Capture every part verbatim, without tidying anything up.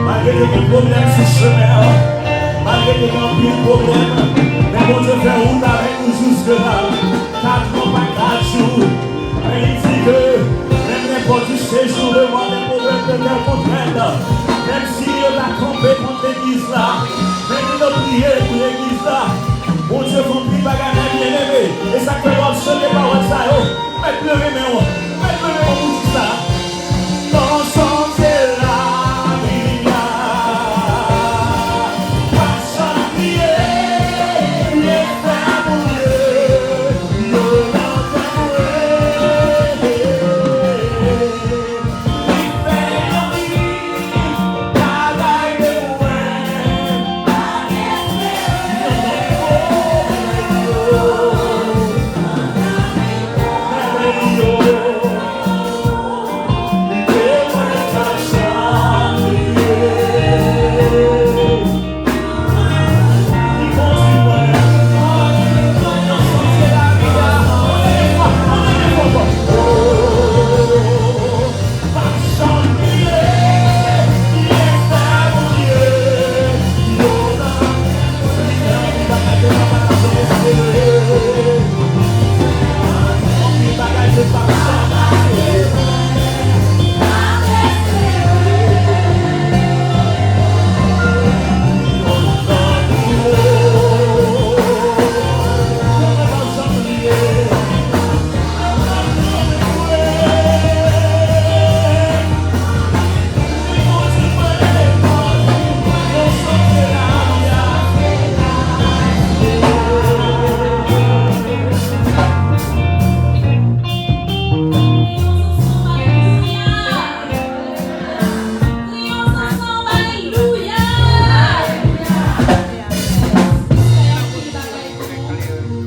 Malgre te gen pwoblèm sou chemen an, malgre te gen anpil pwoblèm, men Bondye fè wout avèk nou jiske la. Kat mwa pa kat jou, men li di ke menm lè pòt di sejou devan lè pwoblèm de tèl kontrèt, menm si yo ta kanpe kont legliz la, menm yo priye pou legliz la, Bondye fè anpil bagay, men byeneme, e sa k fè lè w ap chante pawòl sa yo, mèt leve men w, mèt leve men w pou di sa. Ansanm se lavi a. Pa janm bliye, li fè Bondye, yo nan tanpri. Li fè anpil bagay de mwen.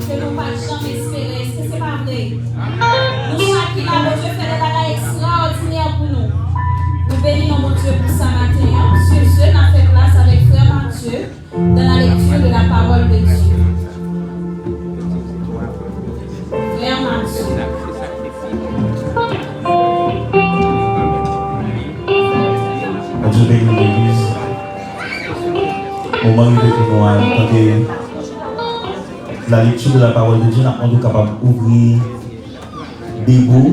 Ke nou pa t janm espere. Èske se pa vre? Nou chak ki la, Bondye fè de bagay ekstraòdinè pou nou. Nou beni non Bondye pou sa maten an. Sur ce, n ap fè plas avèk frè Matye dans la lecture de la parole de Dieu. Frè Matye. Bondye beni nou, legliz. Moman rive pou nou al tande la lecture de la parole de Dieu, n ap mande w kapab ouvri Bib ou.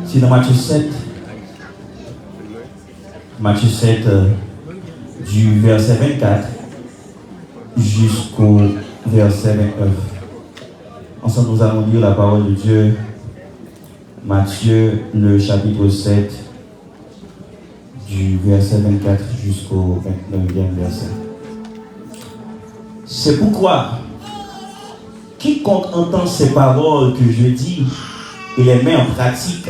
Se nan Matye sèt, Matye sèt, euh, du verset vingt-quatre jusqu'au verset vingt-neuf. Ensemble, nous allons lire la parole de Dieu. Matthieu, le chapitre sept, du verset vingt-quatre jusqu'au vingt-neuvième verset. C'est pourquoi quiconque entend ces paroles que je dis et les met en pratique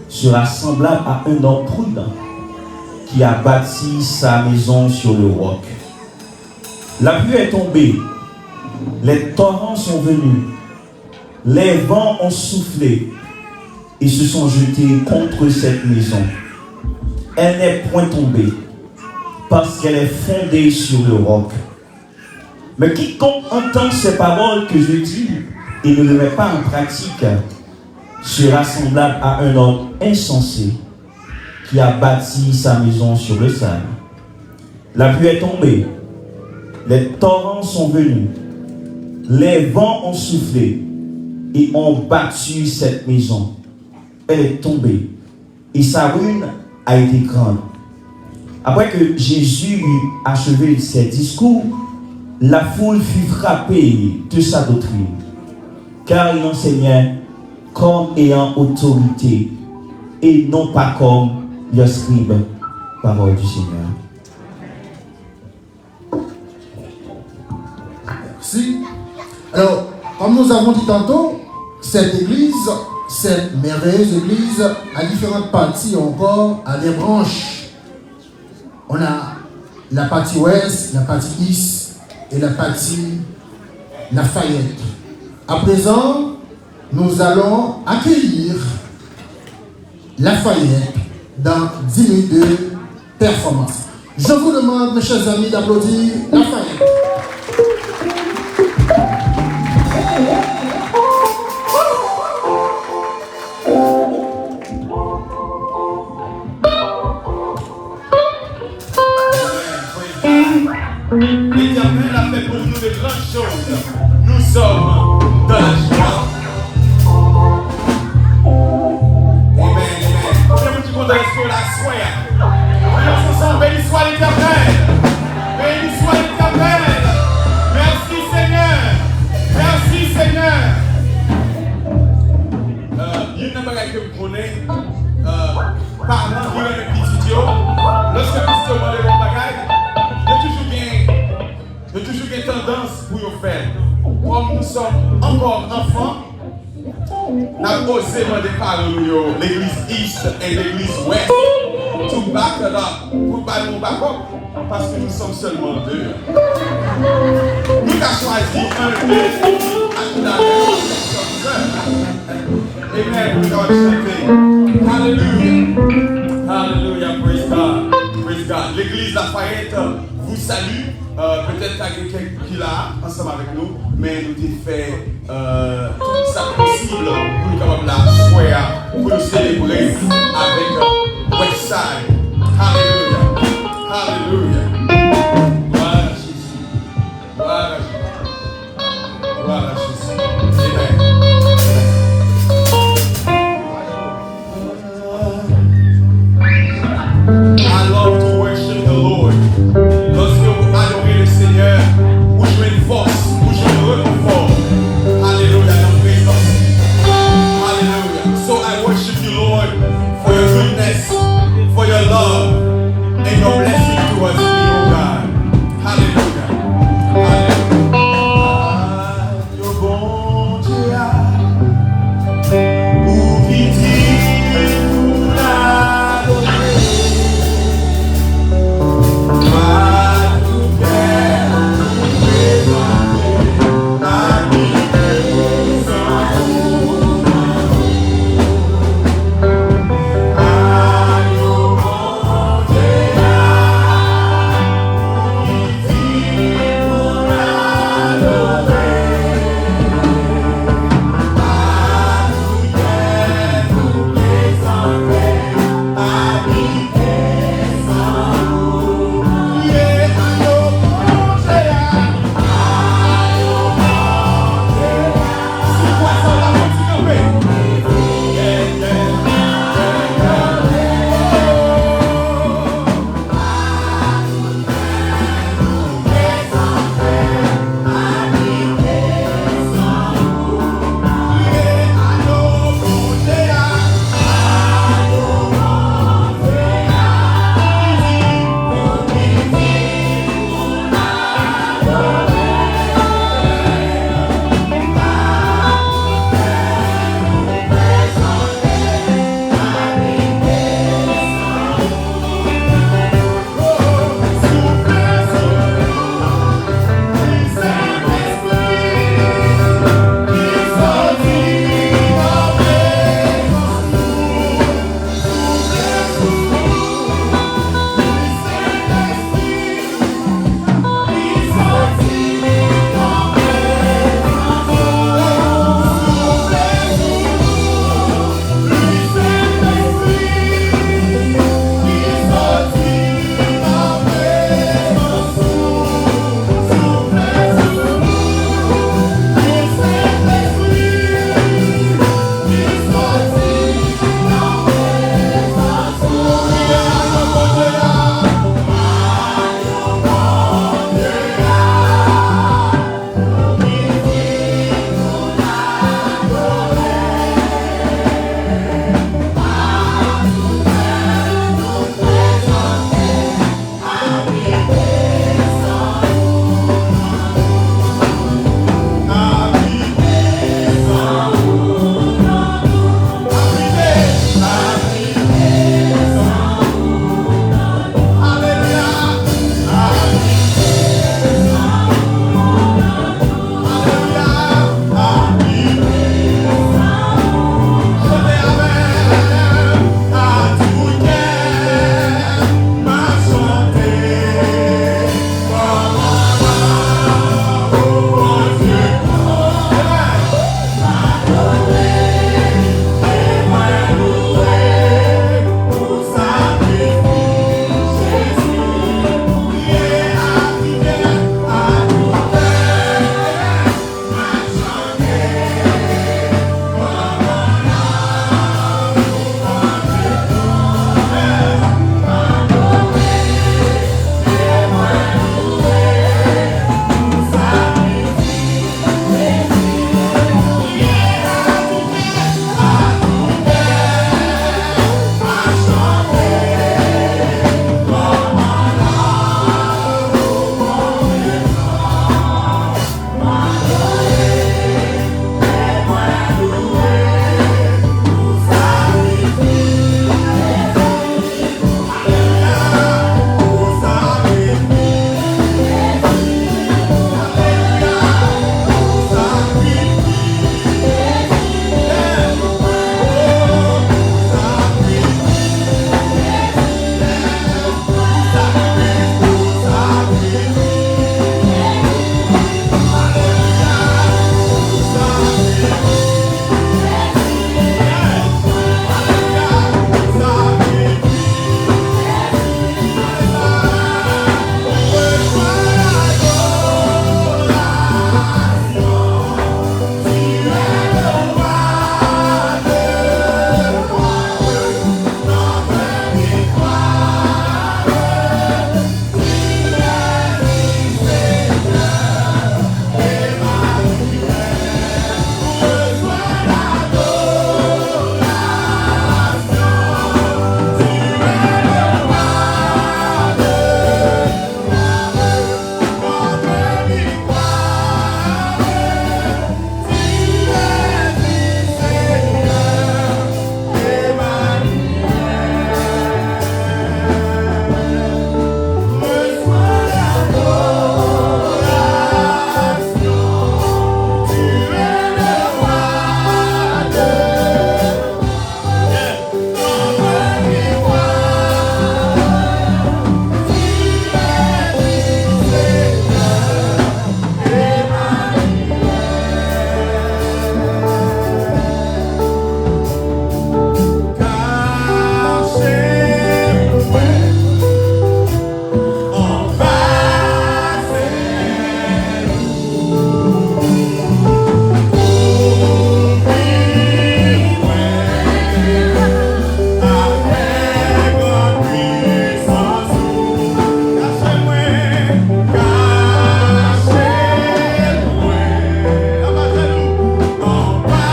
sera semblable à un homme prudent qui a bâti sa maison sur le roc. La pluie est tombée, les torrents sont venus, les vents ont soufflé et se sont jetés contre cette maison. Elle n'est point tombée, parce qu'elle est fondée sur le roc. Mais quiconque entend ces paroles que je dis et ne les met pas en pratique sera semblable à un homme insensé qui a bâti sa maison sur le sable. La pluie est tombée, les torrents sont venus, les vents ont soufflé et ont battu cette maison. Elle est tombée, et sa ruine a été grande. Après que Jésus eut achevé ses discours, la foule fut frappée de sa doctrine, car il enseignait comme ayant autorité et non pas comme les scribes. Parole du Seigneur. Merci. Alors, comme nous avons dit tantôt, cette église, cette merveilleuse église, a différentes parties encore, a des branches. On a la partie ouest, la partie est et la partie Lafayette. À présent, nous allons accueillir Lafayette dans dix minutes de performance. Je vous demande, mes chers amis, d'applaudir Lafayette. L'Éternel a fait pour nous de grandes choses. Nous sommes dans la joie. Amen, amen. Konbyen moun ki kontan lespri la aswè a? Ann nou fè yon chanson, béni soit l'Éternel. Béni soit l'Éternel. Merci Seigneur. Merci Seigneur. Euh, youn nan bagay ke m konnen, euh, paran ki renmen pitit yo, lòske pitit yo mande yon bagay, yo toujou gen, yo toujou gen tandans pou yo fè l. Comme nous sommes encore enfants, n ap oze mande paran nou yo, legliz East and legliz West, to back it up, pou ba nou backup, paske nou sòm sèlman de. Nou ka chwazi an, de, a tout alè, nou sòm sèl. Amen. Pou nou kapab chante. Hallelujah. Hallelujah. Praise God. Praise God. Legliz Lafayette vous salue. Euh, petèt ta gen kèk ki la ansanm avèk nou, men nou te fè, euh, tout sa k posib pou nou kapab la aswè a, pou nou selebre avèk, euh, Westside. Hallelujah. Hallelujah. Glwa a Jezi. Glwa a Jezi. Glwa a Jezi. Amen. I love to worship the Lord. Lòske ou adore le Seigneur, ou jwenn fòs, ou jwenn rekonfò. Alelouya, nan prezans. Alelouya. So I worship you, Lord, for your goodness, for your love, and your blessing towards me.